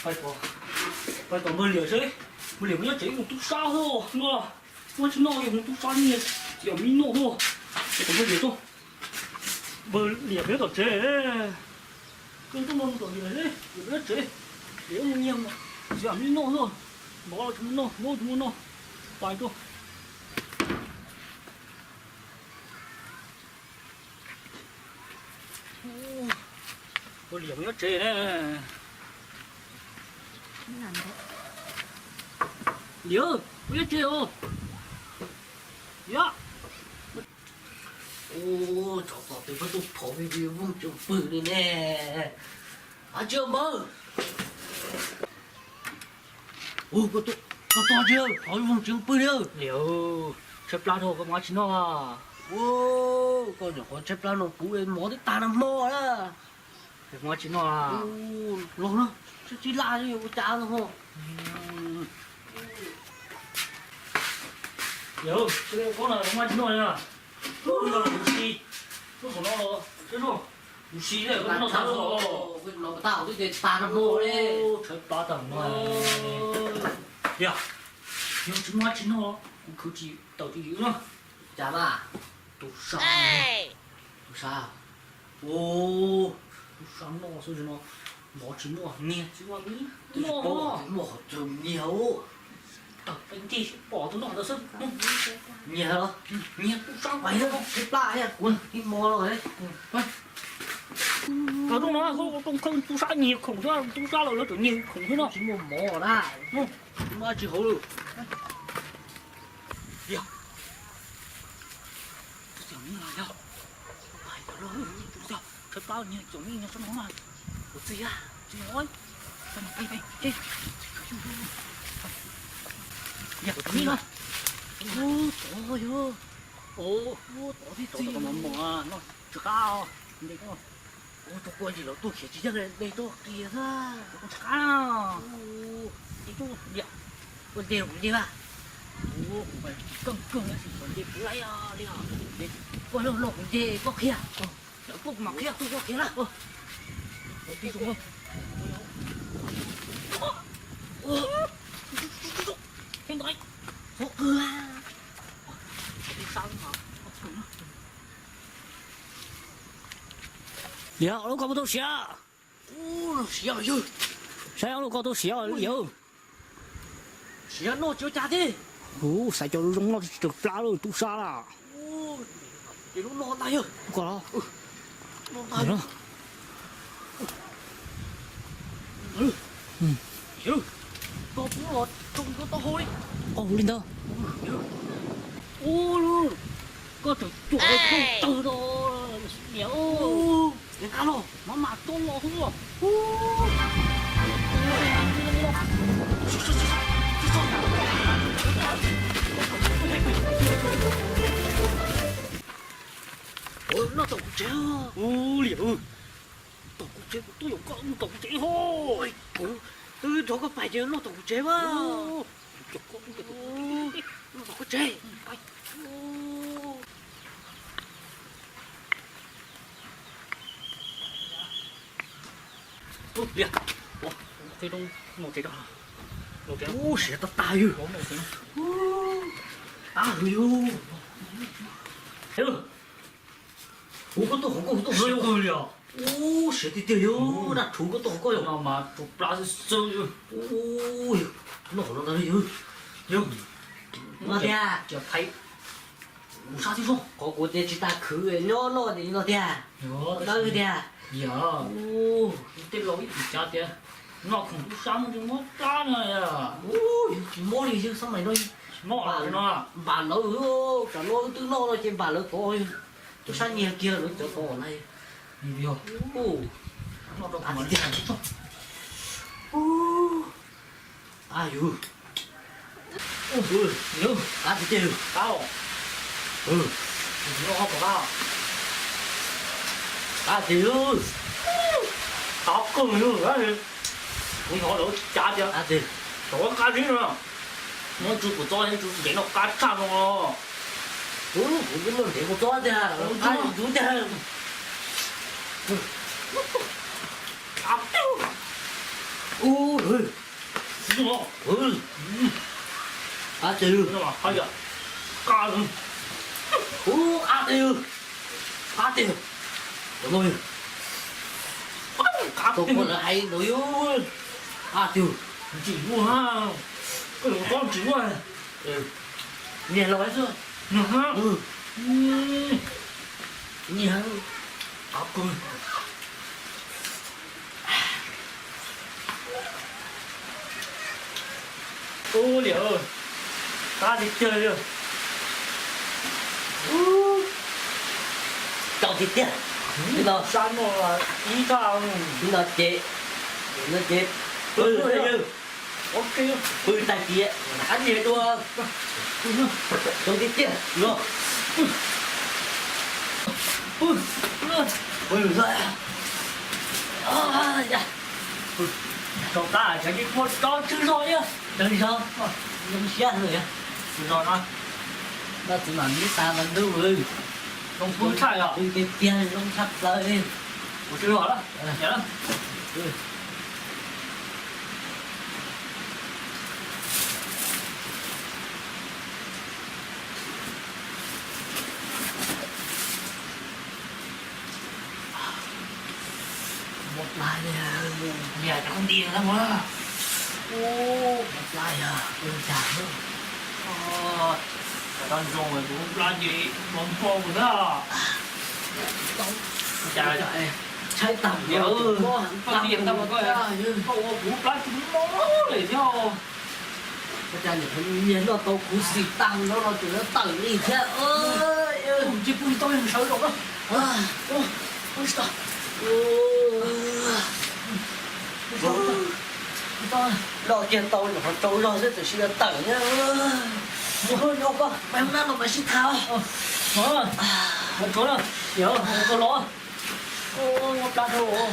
Pais tom npawg Liam seb, npawg Liam puas nyob tsev, mus tub sab xwb no, muab tsis noj li, mus tub sab nyiag txiv me noj xwb. Pais tom npawg Liam tuaj, npawg Liam puas nyob tom tsev, koj tuaj mus tom Liam seb Liam puas nyob tsev, Liam mus nyiag txiv me noj xwb, npov los tsis muaj noj, npov tsis muaj noj, pais tuaj. Ua, Liam puas nyob tsev ne? Liam, puas nyob tsev os? Liam. Ua, tsov tom tes pab tuaj phov vij voog tseem pw li ne. Av tsis npawg. Ua, koj tuaj tsis phov vij voog tseem pw li. Liam, tshaib plab dhau koj mus tsis noj. Ua, koj nyuam qhuav tshaib plab no kuv mov twb tag nag hmo na. Mus tsis noj. Los no, tsis laj ua cas no ho. Liam, koj no mus tsis noj li na. Ub, no kuv si, lub qhov no los seb, kuv si ne, koj noj tag los. Tag nag hmo li. Tshaib plab tag no. Liam, yog tsis muaj dab tsi noj, kuv khwv tsis tawm tsis yws na. Cas mas? Tub sab, tub sab, tub sab noj xwb no, mov tsis muaj, nyiag tsis muaj, noj muaj qhov twg nyiag. Tawm pem ntej pom tus noj ntawd xwb. Nyiag los nyiag tub sab, pais tshaib plab thiab, kuv ib hmo los. Tub sab nyiag khoom xwb, tub sab los lawv tseem nyiag khoom xwb no. Tsis muaj mov na, tsis muaj dab tsi hauv lawm. Tshaib plab nyiag cov me nyuam tsob no na. Kuv txiv a, txiv no, txiv no, txiv no, txiv no, tov yog, tov txiv no, no tsis qab, nte koj, ua tau kua yig los tuaj khiav tsis yeej, nte tuaj qia xwb, tsis qab, nte tuaj, ua nte los kuv nce a, ua kuv mas keej kawg na, kuv nce kuv laib li os, koj noj kuv nce koj qhia. Lawv tuaj kuv mam qhia, tuaj koj qhia na. Liam, lub koj muaj tau siav. Saib lub koj tau siav yawg. Siav noj tsis ua cas thiab. Ub, xaiv cov zoo noj tsis tsawg plab lawm tub sab lawm. Ces lub no ntag yawg. Koj los. Koj pub los tsoo koj taub hau li. Qaug li ntag. Ub, koj tseem cuam koj tawg no. Niam, nqa los, mov mas tso los xwb. Noj tom kuv tsev. Ub, Liam, tom kuv tsev, kuv twb yuav koj mus tom kuv tsev ho. Kuv twb nrog koj pais ces noj tom kuv tsev mas. Noj tom kuv tsev. Ub, Liam, ua, qhib roob mus tsev tso. Ub, siav tag tag yawg. Tab hwv yawg. Ub, koj tuaj qhov koj tuaj qhov kawg li os. Ub, siav tiag tiag yawg, dab rhuv koj tuaj qhov koj yog no mas tsuas plab xwb xwb. Ub, noj qhov no ntag yawg. Yawg, no tiag. Mus sab tib zoo. Qhov kuv tias tsis tas khwv nyob noj ces no tiag. Dawb tiag. Yog, tej laus ib txwm cav tias noj khoom tub sab muaj tsis muab plab no. Ub, yus tsis muab li yawg, xab mais no npam lawv, tsam no wb twb noj no ces npam lawv tod, tub sab nyiag kiag lawv cov tod na. Yog, noj rau kuv mas li. A yus, qab tiag tiag. Qab os. Noj qab pom qab. Qab tiag. Qab kawg li. Kuv hnov lawv cav tias, qab tiag, tov qab zib no. Muab tsu kua txob, tsu ntev no qab tshaj no. Kuv, kuv twb muaj ntev kua txob tiag, qab zib tiag. Qab tiag. Ub, ub, qab tiag, ub, qab tiag, qab tiag, tau kuv lawv hais ntawd yog qab tiag, ntsim ua, koj lawv txob ntsim ua, niag los xwb, niag, niag, qab kawg. Ub, liam, qab tiag tiag li. Tau tiag tiag. Ib no, ib no ces, no ces pw, pw tag tiag, qab tiag dua, tau tiag tiag los. Pw, pw, pw, rau qab tseem cia kuv tso tswv zos thiab, tswv zos, zoo siab lawm, tswv zos no, no txiv mam li tas mas ntuj, zoo pw tshaj, pw tiag tiag zoo tshaj plaws li. Ua tswv zos lawm. Muab plab, niag cov nti na, muab plab yog ua cas, cov no zoo kuv plab ces npau npau na. Ua cas tshaib tag, koj tias tau koj ua kuv plab tsis mob li thiab. Ua cas niam noj tau kuv xis tag no los tseem tawm li thiab. Tsis pub tau sawv los na. Loj kiag tau nyuam qhuav tsaus zog xwb tam sim yuav tawm thiab. Mus nrog koj pais hoob nab los mam sib tham. Mus tsuav na, koj los. Ua plab dhau.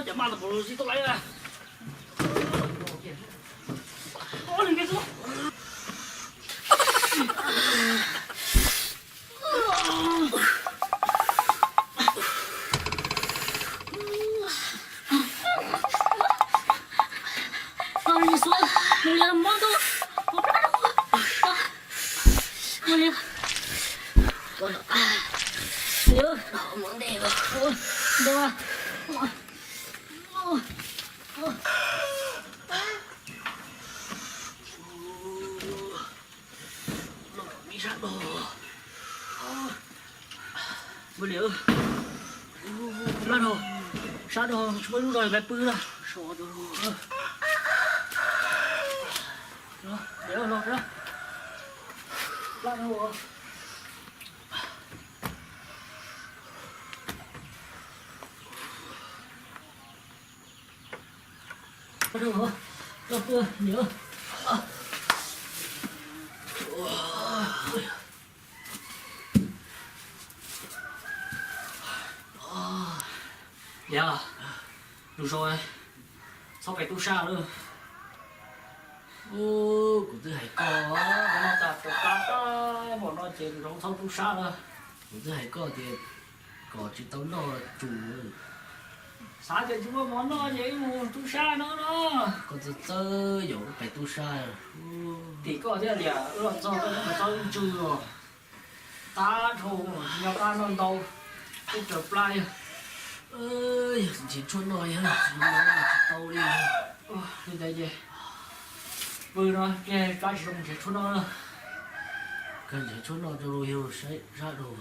Cov maj los puas zib tau lawm. Ua li, laj dhau, sab dhau, tsis muaj lub zog peb pw na. Laj dhau. Yog, lus zoo, txhob pem tub sab lawm. Kuv twb hais koj, koj noj tas puas qab, npaum no ces zoo txhob tub sab lawm. Kuv twb hais koj tias kom tsis tau noj tsuas. Xav tias tsis muaj mov noj ces wb mus tub sab no no. Koj txawj txawj yaum wb pem tub sab. Tim koj thiab liam, wb los txog koj txawj txawj ntsws os. Tab dhau tsis nco qab noj ntau, twb raws plab. Yog nrhiav tshuaj noj yog tsis tau li. Li ntawd ces pw no, tsam tsis zoo nrhiav tshuaj noj na. Koj nrhiav tshuaj noj rau yus saib sab rau.